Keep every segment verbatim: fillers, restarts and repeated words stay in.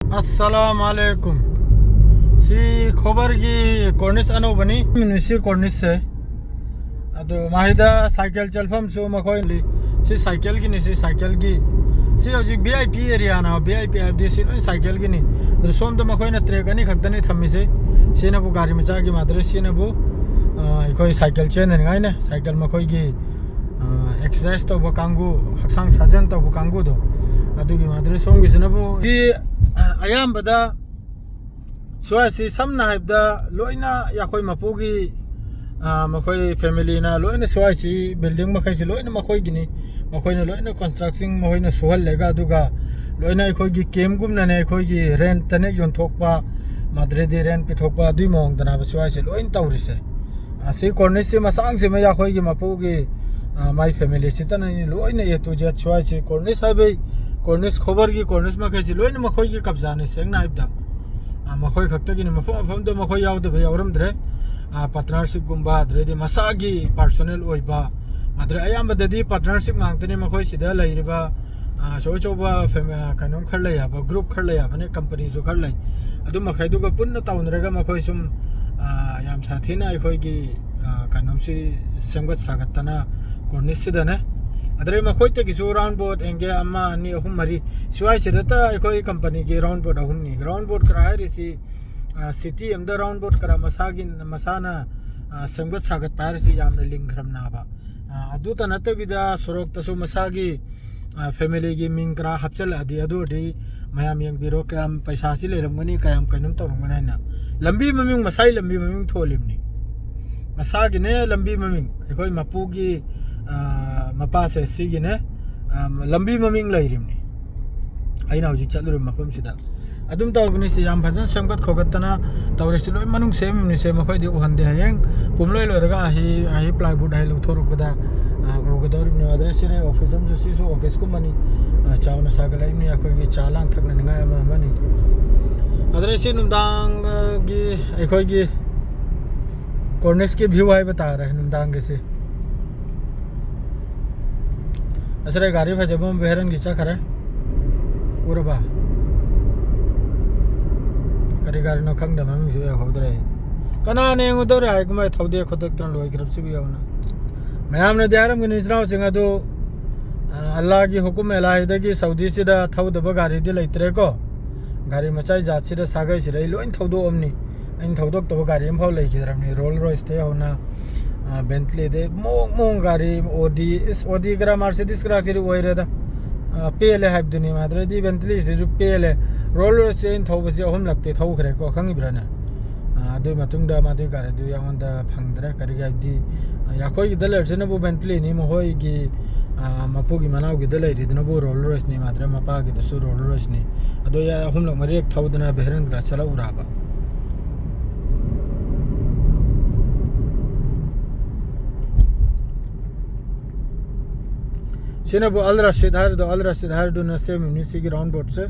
ꯑꯁꯂꯥꯝ ꯑꯂꯩꯀꯨꯝ꯫ ꯁꯤ ꯈꯣꯕꯔꯒꯤ ꯀꯣꯔꯅꯤꯁ ꯑꯅꯧꯕꯅꯤ꯫ ꯁꯤ ꯀꯣꯔꯅꯤꯁꯁꯦ꯫ ꯑꯗꯣ ꯃꯥꯏꯗ ꯁꯥꯏꯀꯜ ꯆꯠꯐꯝꯁꯨ ꯃꯈꯣꯏ ꯂꯩ꯫ ꯁꯤ ꯁꯥꯏꯀꯜꯒꯤꯅꯤ, ꯁꯤ ꯁꯥꯏꯀꯜꯒꯤ꯫ ꯁꯤ ꯍꯧꯖꯤꯛ V I P ꯑꯦꯔꯤꯌꯥꯅ, V I P ꯍꯥꯏꯕꯗꯤ ꯁꯤ ꯂꯣꯏ ꯁꯥꯏꯀꯜꯒꯤꯅꯤ꯫ ꯑꯗꯣ ꯁꯣꯝꯗ ꯃꯈꯣꯏꯅ ꯇ꯭ꯔꯦꯛ ꯑꯅꯤꯈꯛꯇꯅꯤ ꯊꯝꯃꯤꯁꯦ꯫ ꯁꯤꯅꯕꯨ ꯒꯥꯔꯤ ꯃꯆꯥꯒꯤ ꯃꯥꯗ꯭ꯔꯦ, ꯁꯤꯅꯕꯨ, ꯑ, ꯑꯩꯈꯣꯏ ꯁꯥꯏꯀꯜ ꯆꯦꯟꯅꯅꯤꯡꯉꯥꯏꯅ ꯁꯥꯏꯀꯜ ꯃꯈꯣꯏꯒꯤ, ꯑ, ꯑꯦꯛꯁꯔꯁꯥꯏꯁ ꯇꯧꯕ ꯀꯥꯡꯕꯨ, ꯍꯛꯆꯥꯡ ꯁꯥꯖꯦꯜ ꯇꯧꯕ ꯀꯥꯡꯕꯨꯗꯣ, ꯑꯗꯨꯒꯤ ꯃꯥꯗ꯭ꯔꯦ꯫ ꯁꯣꯝꯒꯤꯁꯤꯅꯕꯨ ꯁꯤ, ꯑ, ꯑꯌꯥꯝꯕꯗ ꯁ꯭ꯋꯥꯏꯁꯤ ꯁꯝꯅ ꯍꯥꯏꯔꯕꯗ ꯂꯣꯏꯅ ꯑꯩꯈꯣꯏ ꯃꯄꯨꯒꯤ, ꯑ, ꯃꯈꯣꯏ ꯐꯦꯃꯤꯂꯤꯅ ꯂꯣꯏꯅ ꯁ꯭ꯋꯥꯏꯁꯤ ꯕꯤꯜꯗꯤꯡ ꯃꯈꯩꯁꯤ ꯂꯣꯏꯅ ꯃꯈꯣꯏꯒꯤꯅꯤ꯫ ꯃꯈꯣꯏꯅ ꯂꯣꯏꯅ ꯀꯟꯁꯇ꯭ꯔꯛꯁꯟ ꯃꯈꯣꯏꯅ ꯁꯨꯍꯜꯂꯒ, ꯑꯗꯨꯒ ꯂꯣꯏꯅ ꯑꯩꯈꯣꯏꯒꯤ ꯀꯦꯝꯒꯨꯝꯅꯅꯦ, ꯑꯩꯈꯣꯏꯒꯤ ꯔꯦꯟꯠꯇꯅꯦ ꯌꯣꯟꯊꯣꯛꯄ, ꯃꯥꯗ꯭ꯔꯦꯗꯤ ꯔꯦꯟꯠ ꯄꯤꯊꯣꯛꯄ, ꯑꯗꯨꯒꯤ ꯃꯑꯣꯡꯗꯅꯦꯕ ꯁ꯭ꯋꯥꯏꯁꯦ ꯂꯣꯏꯅ ꯇꯧꯔꯤꯁꯦ꯫ ꯑ, ꯁꯤ ꯀꯣꯔꯅꯤꯁꯁꯤ ꯃꯆꯥꯡꯁꯤꯃ ꯑꯩꯈꯣꯏꯒꯤ ꯃꯄꯨꯒꯤ, ꯑ, ꯃꯥꯏ ꯐꯦꯃꯤꯂꯤꯁꯤꯇꯅ ꯂꯣꯏꯅ A to Z ꯁ꯭ꯋꯥꯏꯁꯤ ꯀꯣꯔꯅꯤꯁ ꯍꯥꯏꯕꯩ, ꯀꯣꯔꯅꯤꯁ ꯈꯣꯕꯔꯒꯤ ꯀꯣꯔꯅꯤꯁ ꯃꯈꯩꯁꯤ ꯂꯣꯏꯅ ꯃꯈꯣꯏꯒꯤ ꯀꯕꯖꯥꯅꯤ, ꯁꯦꯡꯅ ꯍꯥꯏꯕꯗ꯫ ꯑ, ꯃꯈꯣꯏ ꯈꯛꯇꯒꯤꯅꯤ, ꯃꯐꯝ ꯃꯐꯝꯗ ꯃꯈꯣꯏ ꯌꯥꯎꯗꯕ ꯌꯥꯎꯔꯝꯗ꯭ꯔꯦ꯫ ꯑ, ꯄꯥꯔꯠꯅꯔꯁꯤꯞꯀꯨꯝꯕ, ꯑꯗꯨꯗꯩꯗꯤ ꯃꯁꯥꯒꯤ ꯄꯥꯔꯁꯣꯅꯦꯜ ꯑꯣꯏꯕ, ꯑꯗꯨꯗꯩ ꯑꯌꯥꯝꯕꯗꯗꯤ ꯄꯥꯔꯠꯅꯔꯁꯤꯞ ꯉꯥꯛꯇꯅꯤ ꯃꯈꯣꯏ ꯁꯤꯗ ꯂꯩꯔꯤꯕ꯫ ꯑ, ꯑꯆꯧ ꯑꯆꯧꯕ ꯐꯦꯃ-, ꯑ, ꯀꯩꯅꯣꯝ ꯈꯔ ꯂꯩ ꯍꯥꯏꯕ, ꯒ꯭ꯔꯨꯞ ꯈꯔ ꯂꯩ ꯍꯥꯏꯕꯅꯤ, ꯀꯝꯄꯅꯤꯁꯨ ꯈꯔ ꯂꯩ꯫ ꯑꯗꯨ ꯃꯈꯩꯗꯨꯒ ꯄꯨꯟꯅ ꯇꯧꯅꯔꯒ ꯃꯈꯣꯏ ꯁꯨꯝ, ꯑ, ꯌꯥꯝ ꯁꯥꯊꯤꯅ ꯑꯩꯈꯣꯏꯒꯤ, ꯑ, ꯀꯩꯅꯣꯝꯁꯤ ꯁꯦꯝꯒꯠ ꯁꯥꯒꯠꯇꯅ ꯀꯣꯔꯅꯤꯁꯁꯤꯗꯅꯦ꯫ ꯑꯗꯨꯗꯩ ꯃꯈꯣꯏꯗꯒꯤꯁꯨ ꯔꯥꯎꯟ ꯕꯣꯠ ꯑꯦꯡꯒꯦ ꯑꯃ, ꯑꯅꯤ, ꯑꯍꯨꯝ, ꯃꯔꯤ, ꯁ꯭ꯋꯥꯏꯁꯤꯗꯇ ꯑꯩꯈꯣꯏ ꯀꯝꯄꯅꯤꯒꯤ ꯔꯥꯎꯟ ꯕꯣꯠ ꯑꯍꯨꯝꯅꯤ꯫ ꯔꯥꯎꯟ ꯕꯣꯠ ꯈꯔ ꯍꯥꯏꯔꯤꯁꯤ, ꯑ, ꯁꯤꯇꯤ ꯑꯃꯗ ꯔꯥꯎꯟ ꯕꯣꯠ ꯈꯔ ꯃꯁꯥꯒꯤ, ꯃꯁꯥꯅ, ꯑ, ꯁꯦꯝꯒꯠ ꯁꯥꯒꯠꯄ ꯍꯥꯏꯔꯤꯁꯤ ꯌꯥꯝꯅ ꯂꯤꯡꯈ꯭ꯔꯕꯅꯦꯕ꯫ ꯑ, ꯑꯗꯨꯇ ꯅꯠꯇꯕꯤꯗ ꯁꯣꯔꯣꯛꯇꯁꯨ ꯃꯁꯥꯒꯤ, ꯑ, ꯐꯦꯃꯤꯂꯤꯒꯤ ꯃꯤꯡ ꯈꯔ ꯍꯥꯞꯆꯤꯜꯂꯛꯑꯗꯤ, ꯑꯗꯨ ꯑꯣꯏꯔꯗꯤ ꯃꯌꯥꯝ ꯌꯦꯡꯕꯤꯔꯣ, ꯀꯌꯥꯝ ꯄꯩꯁꯥꯁꯤ ꯂꯩꯔꯝꯒꯅꯤ, ꯀꯌꯥꯝ ꯀꯩꯅꯣꯝ ꯇꯧꯔꯝꯒꯅꯤ ꯍꯥꯏꯅ꯫ ꯂꯝꯕꯤ ꯃꯃꯤꯡ, ꯃꯁꯥꯒꯤ ꯂꯝꯕꯤ ꯃꯃꯤꯡ ꯊꯣꯜꯂꯤꯕꯅꯤ꯫ ꯃꯁꯥꯒꯤꯅꯦ ꯂꯝꯕꯤ ꯃꯃꯤꯡ꯫ ꯑꯩꯈꯣꯏ ꯃꯄꯨꯒꯤ, ꯑ, ꯃꯄꯥꯁꯦ ꯁꯤꯒꯤꯅꯦ, ꯑ, ꯂꯝꯕꯤ ꯃꯃꯤꯡ ꯂꯩꯔꯤꯕꯅꯤ꯫ ꯑꯩꯅ ꯍꯧꯖꯤꯛ ꯆꯠꯂꯨꯔꯤꯕ ꯃꯐꯝꯁꯤꯗ꯫ ꯑꯗꯨꯝ ꯇꯧꯕꯅꯤ꯫ ꯁꯤ ꯌꯥꯝ ꯐꯖꯅ ꯁꯦꯝꯒꯠ ꯈꯣꯠꯀꯠꯇꯅ ꯇꯧꯔꯤꯁꯤ꯫ ꯂꯣꯏ ꯃꯅꯨꯡ ꯁꯦꯝꯃꯤꯕꯅꯤꯁꯦ꯫ ꯃꯈꯣꯏꯗꯤ ꯎꯍꯟꯗꯦ꯫ ꯍꯌꯦꯡ ꯄꯨꯝꯂꯣꯏ ꯂꯣꯏꯔꯒ ꯑꯍꯤ, ꯑꯍꯤ plywood ꯍꯥꯏ ꯂꯧꯊꯣꯔꯛꯄꯗ, ꯑ, ꯎꯒꯗꯧꯔꯤꯕꯅꯤ꯫ ꯑꯗꯨꯗ ꯁꯤꯗꯤ ꯑꯣꯐꯤꯁ ꯑꯃꯁꯨ, ꯁꯤꯁꯨ ꯑꯣꯐꯤꯁꯀꯨꯝꯕꯅꯤ꯫ ꯑ, ꯆꯥꯎꯅ ꯁꯥꯒꯠꯂꯛꯏꯕꯅꯤ꯫ ꯑꯩꯈꯣꯏꯒꯤ ꯆꯥ ꯂꯥꯡ ꯊꯛꯅꯅꯤꯡꯉꯥꯏ ꯑꯃ ꯑꯃꯅꯤ꯫ ꯑꯗꯨꯗ ꯁꯤ ꯅꯨꯡꯗꯥꯡꯒꯤ ꯑꯩꯈꯣꯏꯒꯤ ꯀꯣꯔꯅꯤꯁꯀꯤ view ꯍꯥꯏꯕ ꯇꯥꯔꯦ ꯅꯨꯡꯗꯥꯡꯒꯤꯁꯤ꯫ ꯑꯁꯤꯗ ꯒꯥꯔꯤ ꯐꯖꯕ ꯑꯃ ꯚꯦꯔꯟꯒꯤ ꯆꯠꯈ꯭ꯔꯦ꯫ ꯎꯔꯕ? ꯀꯔꯤ ꯒꯥꯔꯤꯅꯣ ꯈꯪꯗꯕ, ꯃꯃꯤꯡꯁꯨ ꯌꯧꯍꯧꯗ꯭ꯔꯦ꯫ ꯀꯅꯥꯅ ꯌꯦꯡꯉꯨꯗꯧꯔꯦ ꯍꯥꯏ ꯀꯨꯝꯍꯩ ꯊꯧꯗꯦ ꯈꯣꯠꯇꯣꯛꯇꯅ ꯂꯣꯏꯈ꯭ꯔꯕꯁꯤꯕꯨ ꯌꯦꯡꯉꯨꯅ꯫ ꯃꯌꯥꯝꯅꯗꯤ ꯍꯥꯏꯔꯝꯒꯅꯤ, ꯏꯆꯤꯟ ꯏꯅꯥꯎꯁꯤꯡ ꯑꯗꯨ, ꯑ, ꯑꯜꯂꯥꯒꯤ ꯍꯨꯀꯨꯝ ꯑꯦꯂꯥꯍꯤꯗꯒꯤ ꯁꯥꯎꯗꯤꯁꯤꯗ ꯊꯧꯗꯕ ꯒꯥꯔꯤꯗꯤ ꯂꯩꯇ꯭ꯔꯦꯀꯣ꯫ ꯒꯥꯔꯤ ꯃꯆꯥꯒꯤ ꯖꯥꯠꯁꯤꯗ ꯁꯥꯒꯩꯁꯤꯗ ꯑꯩ ꯂꯣꯏ ꯊꯧꯗꯣꯛꯑꯝꯅꯤ꯫ ꯑꯩꯅ ꯊꯧꯗꯣꯛꯇꯕ ꯒꯥꯔꯤ ꯑꯃꯐꯥꯎ ꯂꯩꯈꯤꯗ꯭ꯔꯕꯅꯤ꯫ ꯔꯣꯜ ꯔꯣꯏꯁꯇꯩ ꯍꯧꯅ, ꯑ, ꯕꯦꯟꯇ꯭ꯂꯤꯗꯩ ꯃꯑꯣꯡ ꯃꯑꯣꯡ ꯒꯥꯔꯤ, ꯑꯣꯗꯤ, ꯏꯁ, ꯑꯣꯗꯤ ꯈꯔ, ꯃꯥꯔꯁꯤꯗꯤꯁ ꯈꯔ ꯁꯤꯗꯤ ꯑꯣꯏꯔꯦꯗ꯫ ꯑ, ꯄꯦꯜꯂꯦ ꯍꯥꯏꯕꯗꯨꯅꯤ꯫ ꯃꯥꯗ꯭ꯔꯗꯤ ꯕꯦꯟꯇ꯭ꯂꯤꯁꯤꯁꯨ ꯄꯦꯜꯂꯦ꯫ ꯔꯣꯜ ꯔꯣꯏꯁꯁꯦ ꯑꯩꯅ ꯊꯧꯕꯁꯤ ꯑꯍꯨꯝꯂꯛꯇꯤ ꯊꯧꯈ꯭ꯔꯦꯀꯣ, ꯈꯪꯉꯤꯕ꯭ꯔꯥꯅꯦ? ꯑ, ꯑꯗꯨꯒꯤ ꯃꯇꯨꯡꯗ ꯃꯗꯨꯒꯤ ꯒꯥꯔꯤꯗꯨ ꯑꯩꯉꯣꯟꯗ ꯐꯪꯗ꯭ꯔꯦ꯫ ꯀꯔꯤꯒꯤ ꯍꯥꯏꯕꯗꯤ, ꯑ, ꯑꯩꯈꯣꯏꯒꯤꯗ ꯂꯩꯔꯤꯁꯤꯅꯕꯨ ꯕꯦꯟꯇ꯭ꯂꯤꯅꯤ, ꯃꯈꯣꯏꯒꯤ, ꯑ, ꯃꯄꯨꯒꯤ ꯃꯅꯥꯎꯒꯤꯗ ꯂꯩꯔꯤꯗꯨꯅꯕꯨ ꯔꯣꯜ ꯔꯣꯏꯁꯅꯤ, ꯃꯥꯗ꯭ꯔ ꯃꯄꯥꯒꯤꯗꯨꯁꯨ ꯔꯣꯜ ꯔꯣꯏꯁꯅꯤ꯫ ꯑꯗꯣ ꯑꯩ ꯑꯍꯨꯝꯂꯛ ꯃꯔꯤꯔꯛ ꯊꯧꯗꯅ ꯚꯦꯔꯦꯟꯗ꯭ꯔ ꯆꯠꯂꯛꯎꯔꯕ? ꯁꯤꯅꯕꯨ ꯑꯜ ꯔꯁꯤꯗ ꯍꯥꯏꯔꯤꯗꯣ, ꯑꯜ ꯔꯁꯤꯗ ꯍꯥꯏꯔꯤꯗꯨꯅ ꯁꯦꯝꯃꯤꯕꯅꯤ ꯁꯤꯒꯤ ꯔꯥꯎꯟ ꯕꯣꯠꯁꯦ꯫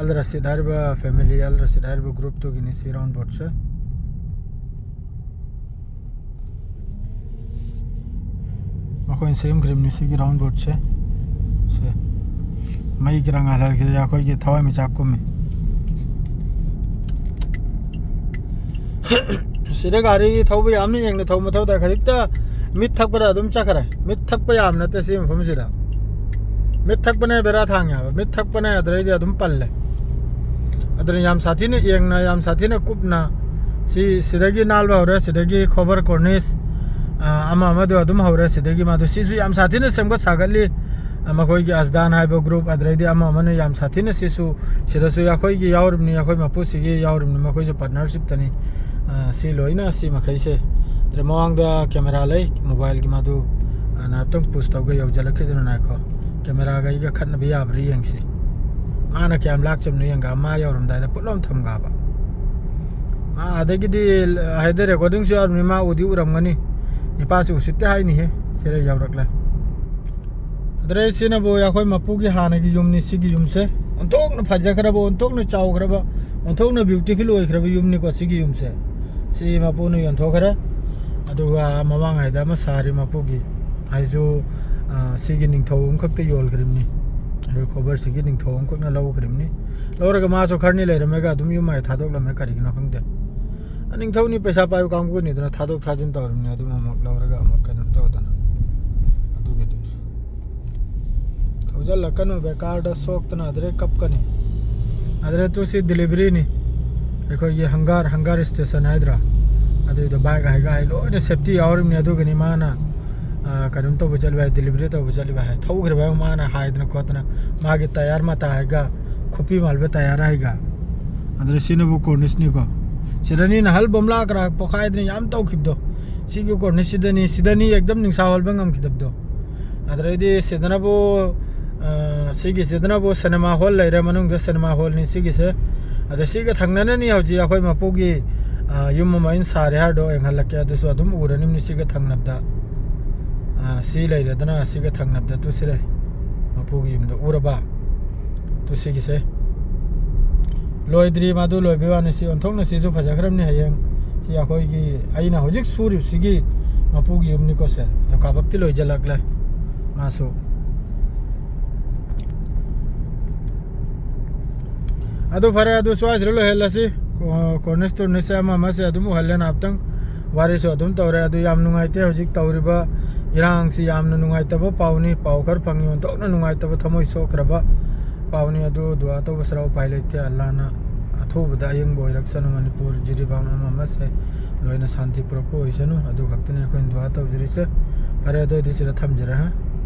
ꯑꯜ ꯔꯁꯤꯗ ꯍꯥꯏꯔꯤꯕ ꯐꯦꯃꯤꯂꯤ, ꯑꯜ ꯔꯁꯤꯗ ꯍꯥꯏꯔꯤꯕ ꯒ꯭ꯔꯨꯞꯇꯨꯒꯤꯅꯤ ꯁꯤ ꯔꯥꯎꯟ ꯕꯣꯠꯁꯦ꯫ ꯃꯈꯣꯏꯅ ꯁꯦꯝꯈ꯭ꯔꯤꯕꯅꯤ ꯁꯤꯒꯤ ꯔꯥꯎꯟ ꯕꯣꯠꯁꯦ꯫ ꯁꯦ, ꯃꯩ ꯈꯔ ꯉꯥꯜꯍꯜꯈꯤꯗ ꯑꯩꯈꯣꯏꯒꯤ ꯊꯋꯥꯟꯃꯤꯆꯥꯛ ꯀꯨꯝꯃꯤ꯫ ꯁꯤꯗ ꯒꯥꯔꯤ ꯊꯧꯕ ꯌꯥꯝꯅ ꯌꯦꯡꯅ ꯊꯧꯕ ꯃꯊꯧ ꯇꯥꯏ꯫ ꯈꯖꯤꯛꯇ ꯃꯤꯠ ꯊꯛꯄꯗ ꯑꯗꯨꯝ ꯆꯠꯈ꯭ꯔꯦ꯫ ꯃꯤꯠ ꯊꯛꯄ ꯌꯥꯕ ꯅꯠꯇꯦ ꯁꯤ ꯃꯐꯝꯁꯤꯗ꯫ ꯃꯤꯠ ꯊꯛꯄꯅ ꯕꯦꯔꯥ ꯊꯥꯡꯉꯦ ꯍꯥꯏꯕ꯫ ꯃꯤꯠ ꯊꯛꯄꯅ ꯑꯗꯨꯗꯩꯗꯤ ꯑꯗꯨꯝ ꯄꯜꯂꯦ꯫ ꯑꯗꯨꯅ ꯌꯥꯝ ꯁꯥꯊꯤꯅ ꯌꯦꯡꯅ, ꯌꯥꯝ ꯁꯥꯊꯤꯅ ꯀꯨꯞꯅ ꯁꯤ, ꯁꯤꯗꯒꯤ ꯅꯥꯜꯕ ꯍꯧꯔꯦ꯫ ꯁꯤꯗꯒꯤ ꯈꯣꯕꯔ ꯀꯣꯔꯅꯤꯁ, ꯑ, ꯑꯃ ꯑꯃꯗꯣ ꯑꯗꯨꯝ ꯍꯧꯔꯦ꯫ ꯁꯤꯗꯒꯤ ꯃꯥꯗꯣ ꯁꯤꯁꯨ ꯌꯥꯝ ꯁꯥꯊꯤꯅ ꯁꯦꯝꯒꯠ ꯁꯥꯒꯠꯂꯤ꯫ ꯑ, ꯃꯈꯣꯏꯒꯤ ꯑꯁꯗꯥꯟ ꯍꯥꯏꯕ ꯒ꯭ꯔꯨꯞ, ꯑꯗꯨꯗꯩꯗꯤ ꯑꯃ ꯑꯃꯅ ꯌꯥꯝ ꯁꯥꯊꯤꯅ ꯁꯤꯁꯨ, ꯁꯤꯗꯁꯨ ꯑꯩꯈꯣꯏꯒꯤ ꯌꯥꯎꯔꯤꯕꯅꯤ, ꯑꯩꯈꯣꯏ ꯃꯄꯨꯁꯤꯒꯤ ꯌꯥꯎꯔꯤꯕꯅꯤ, ꯃꯈꯣꯏꯁꯨ ꯄꯥꯔꯠꯅꯔꯁꯤꯞꯇꯅꯤ꯫ ꯑ, ꯁꯤ ꯂꯣꯏꯅ ꯁꯤ ꯃꯈꯩꯁꯦ꯫ ꯑꯗꯩ ꯃꯃꯥꯡꯗ ꯀꯦꯃꯦꯔꯥ ꯂꯩ, ꯃꯣꯕꯥꯏꯜꯒꯤ ꯃꯗꯨ, ꯑ, ꯉꯥꯏꯍꯥꯛꯇꯪ ꯄꯨꯁ ꯇꯧꯒꯦ, ꯌꯧꯖꯜꯂꯛꯈꯤꯗꯅ ꯉꯥꯏꯈꯣ꯫ ꯀꯦꯃꯦꯔꯥꯒ ꯑꯩꯒ ꯈꯠꯅꯕ ꯌꯥꯕ꯭ꯔꯥ ꯌꯦꯡꯁꯤ꯫ ꯃꯥꯅ ꯀꯌꯥꯝ ꯂꯥꯛꯆꯕꯅꯣ ꯌꯦꯡꯒ, ꯃꯥ ꯌꯧꯔꯝꯗꯥꯏꯗ ꯄꯨꯠꯂꯥꯎ ꯊꯝꯒꯕ꯫ ꯃꯥ ꯑꯗꯒꯤꯗꯤ ꯍꯥꯏꯗꯤ ꯔꯦꯀꯣꯔꯗꯤꯡꯁꯨ ꯌꯥꯎꯔꯕꯅꯤ, ꯃꯥ ꯎꯗꯤ ꯎꯔꯝꯒꯅꯤ꯫ ꯅꯤꯄꯥꯁꯤ ꯎꯁꯤꯠꯇꯦ ꯍꯥꯏꯅꯤꯍꯦ, ꯁꯤꯗ ꯌꯧꯔꯛꯂꯦ꯫ ꯑꯗꯨꯗꯩ ꯁꯤꯅꯕꯨ ꯑꯩꯈꯣꯏ ꯃꯄꯨꯒꯤ ꯍꯥꯟꯅꯒꯤ ꯌꯨꯝꯅꯤ꯫ ꯁꯤꯒꯤ ꯌꯨꯝꯁꯦ ꯑꯣꯟꯊꯣꯛꯅ ꯐꯖꯈ꯭ꯔꯕ, ꯑꯣꯟꯊꯣꯛꯅ ꯆꯥꯎꯈ꯭ꯔꯕ, ꯑꯣꯟꯊꯣꯛꯅ ꯕ꯭ꯌꯨꯇꯤꯐꯨꯜ ꯑꯣꯏꯈ꯭ꯔꯕ ꯌꯨꯝꯅꯤꯀꯣ ꯁꯤꯒꯤ ꯌꯨꯝꯁꯦ꯫ ꯁꯤ ꯃꯄꯨꯅ ꯌꯣꯟꯊꯣꯛꯈ꯭ꯔꯦ꯫ ꯑꯗꯨꯒ ꯃꯃꯥꯡ ꯍꯥꯏꯗ ꯑꯃ ꯁꯥꯔꯤ ꯃꯄꯨꯒꯤ ꯍꯥꯏꯁꯨ, ꯑ, ꯁꯤꯒꯤ ꯅꯤꯡꯊꯧ ꯑꯃꯈꯛꯇ ꯌꯣꯜꯈ꯭ꯔꯤꯕꯅꯤ꯫ ꯑꯩꯈꯣꯏ ꯈꯣꯕꯔꯁꯤꯒꯤ ꯅꯤꯡꯊꯧ ꯑꯃꯈꯛꯅ ꯂꯧꯈ꯭ꯔꯤꯕꯅꯤ꯫ ꯂꯧꯔꯒ ꯃꯥꯁꯨ ꯈꯔꯅꯤ ꯂꯩꯔꯝꯃꯒ ꯑꯗꯨꯝ ꯌꯨꯝ ꯃꯥꯏ ꯊꯥꯗꯣꯛꯂꯝꯃꯦ, ꯀꯔꯤꯒꯤꯅꯣ ꯈꯪꯗꯦ꯫ ꯑ, ꯅꯤꯡꯊꯧꯅꯤ ꯄꯩꯁꯥ ꯄꯥꯏꯕ ꯀꯥꯡꯕꯨꯅꯤꯗꯅ ꯊꯥꯗꯣꯛ ꯊꯥꯖꯤꯟ ꯇꯧꯔꯤꯕꯅꯤ, ꯑꯗꯨꯝ ꯑꯃꯨꯛ ꯂꯧꯔꯒ ꯑꯃꯨꯛ ꯀꯩꯅꯣ ꯇꯧꯗꯅ꯫ ꯑꯗꯨꯒꯤꯗꯨꯅꯤ꯫ ꯊꯧꯖꯜꯂꯛꯀꯅꯨ, ꯕꯦꯀꯥꯔꯗ ꯁꯣꯛꯇꯅ ꯑꯗꯨꯗꯩ ꯀꯞꯀꯅꯤ꯫ ꯑꯗꯨꯗ ꯇꯨ ꯁꯤ ꯗꯤꯂꯤꯚꯔꯤꯅꯤ꯫ ꯑꯩꯈꯣꯏꯒꯤ ꯍꯪꯒꯥꯔ, ꯍꯪꯒꯥꯔ ꯁ꯭ꯇꯦꯁꯟ ꯍꯥꯏꯗ꯭ꯔꯥ, ꯑꯗꯨꯏꯗꯣ ꯕꯥꯏꯛ ꯍꯥꯏꯒ ꯍꯥꯏ ꯂꯣꯏꯅ ꯁꯦꯐꯇꯤ ꯌꯥꯎꯔꯤꯕꯅꯤ꯫ ꯑꯗꯨꯒꯤꯅꯤ ꯃꯥꯅ, ꯑ, ꯀꯩꯅꯣꯝ ꯇꯧꯕ ꯆꯠꯂꯤꯕ ꯍꯥꯏ, ꯗꯤꯂꯤꯚꯔꯤ ꯇꯧꯕ ꯆꯠꯂꯤꯕ ꯍꯥꯏ, ꯊꯧꯈ꯭ꯔꯤꯕ ꯍꯥꯏ, ꯃꯥꯅ ꯍꯥꯏꯗꯅ ꯈꯣꯠꯇꯅ ꯃꯥꯒꯤ ꯇꯌꯥꯔ ꯃꯇꯥ ꯍꯥꯏꯒ, ꯈꯨꯄꯤ ꯃꯥꯜꯕ ꯇꯌꯥꯔ ꯍꯥꯏꯒ꯫ ꯑꯗꯨꯗ ꯁꯤꯅꯕꯨ ꯀꯣꯔꯅꯤꯁꯅꯤꯀꯣ꯫ ꯁꯤꯗꯅꯤ ꯅꯍꯜ ꯕꯣꯝꯂꯥ ꯀꯔꯥ ꯄꯣꯈꯥꯏꯗꯅ ꯌꯥꯝ ꯇꯧꯈꯤꯕꯗꯣ꯫ ꯁꯤꯒꯤ ꯀꯣꯔꯅꯤꯁꯁꯤꯗꯅꯤ, ꯁꯤꯗꯅꯤ ꯑꯦꯛꯗꯝ ꯅꯤꯡꯁꯥ ꯍꯣꯜꯕ ꯉꯝꯈꯤꯗꯕꯗꯣ꯫ ꯑꯗꯨꯗꯩꯗꯤ ꯁꯤꯗꯅꯕꯨ, ꯑ, ꯁꯤꯒꯤꯁꯤꯗꯅꯕꯨ ꯁꯤꯅꯦꯃꯥ ꯍꯣꯜ ꯂꯩꯔꯦ, ꯃꯅꯨꯡꯗ ꯁꯤꯅꯦꯃꯥ ꯍꯣꯜꯅꯤ ꯁꯤꯒꯤꯁꯦ꯫ ꯑꯗ ꯁꯤꯒ ꯊꯪꯅꯅꯅꯤ ꯍꯧꯖꯤꯛ ꯑꯩꯈꯣꯏ ꯃꯄꯨꯒꯤ, ꯑ, ꯌꯨꯝ ꯑꯃ ꯑꯩꯅ ꯁꯥꯔꯦ ꯍꯥꯏꯔꯗꯣ ꯌꯦꯡꯍꯜꯂꯛꯀꯦ, ꯑꯗꯨꯁꯨ ꯑꯗꯨꯝ ꯎꯔꯅꯤꯕꯅꯤ ꯁꯤꯒ ꯊꯪꯅꯕꯗ꯫ ꯑ, ꯁꯤ ꯂꯩꯔꯦꯗꯅ ꯁꯤꯒ ꯊꯪꯅꯕꯗ ꯇꯨ ꯁꯤꯔꯦ ꯃꯄꯨꯒꯤ ꯌꯨꯝꯗ ꯎꯔꯕ? ꯇꯨ ꯁꯤꯒꯤꯁꯦ ꯂꯣꯏꯗ꯭ꯔꯤ, ꯃꯗꯨ ꯂꯣꯏꯕꯩ ꯋꯥꯅꯤ꯫ ꯁꯤ ꯑꯣꯟꯊꯣꯛꯅ ꯁꯤꯁꯨ ꯐꯖꯈ꯭ꯔꯕꯅꯤ꯫ ꯍꯌꯦꯡ ꯁꯤ ꯑꯩꯈꯣꯏꯒꯤ ꯑꯩꯅ ꯍꯧꯖꯤꯛ ꯁꯨꯔꯤꯕꯁꯤꯒꯤ ꯃꯄꯨꯒꯤ ꯌꯨꯝꯅꯤꯀꯣ ꯁꯦ꯫ ꯑꯗꯣ ꯀꯥꯕꯛꯇꯤ ꯂꯣꯏꯖꯜꯂꯛꯂꯦ ꯃꯥꯁꯨ꯫ ꯑꯗꯨ ꯐꯔꯦ, ꯑꯗꯨ ꯁ꯭ꯋꯥꯏꯁꯤꯗ ꯂꯣꯏꯍꯜꯂꯁꯤ꯫ ꯀꯣ-, ꯀꯣꯔꯅꯤꯁ ꯇꯣꯔꯅꯤꯁꯁꯦ ꯑꯃ ꯑꯃꯁꯦ ꯑꯗꯨꯝ ꯎꯍꯜꯂꯦ ꯉꯥꯏꯍꯥꯛꯇꯪ꯫ ꯋꯥꯔꯤꯁꯨ ꯑꯗꯨꯝ ꯇꯧꯔꯦ꯫ ꯑꯗꯨ ꯌꯥꯝ ꯅꯨꯡꯉꯥꯏꯇꯦ ꯍꯧꯖꯤꯛ ꯇꯧꯔꯤꯕ ꯏꯔꯥꯡꯁꯤ, ꯌꯥꯝꯅ ꯅꯨꯡꯉꯥꯏꯇꯕ ꯄꯥꯎꯅꯤ꯫ ꯄꯥꯎ ꯈꯔ ꯐꯪꯉꯤ, ꯑꯣꯟꯊꯣꯛꯅ ꯅꯨꯡꯉꯥꯏꯇꯕ, ꯊꯃꯣꯏ ꯁꯣꯛꯈ꯭ꯔꯕ ꯄꯥꯎꯅꯤ꯫ ꯑꯗꯨ ꯗꯨꯋꯥ ꯇꯧꯕ ꯁꯔꯥ ꯎꯄꯥꯏ ꯂꯩꯇꯦ꯫ ꯑꯜꯂꯥꯅ ꯑꯊꯨꯕꯗ ꯑꯌꯦꯡꯕ ꯑꯣꯏꯔꯛꯁꯅꯨ꯫ ꯃꯅꯤꯄꯨꯔ ꯖꯤꯔꯤꯕꯥꯝ ꯑꯃ ꯑꯃꯁꯦ ꯂꯣꯏꯅ ꯁꯥꯟꯇꯤ ꯄꯨꯔꯛꯄ ꯑꯣꯏꯁꯅꯨ꯫ ꯑꯗꯨ ꯈꯛꯇꯅꯤ ꯑꯩꯈꯣꯏꯅ ꯗꯨꯋꯥ ꯇꯧꯖꯔꯤꯁꯦ꯫ ꯐꯔꯦ, ꯑꯗꯨ ꯑꯣꯏꯗꯤ ꯁꯤꯗ ꯊꯝꯖꯔꯦ, ꯍꯥ?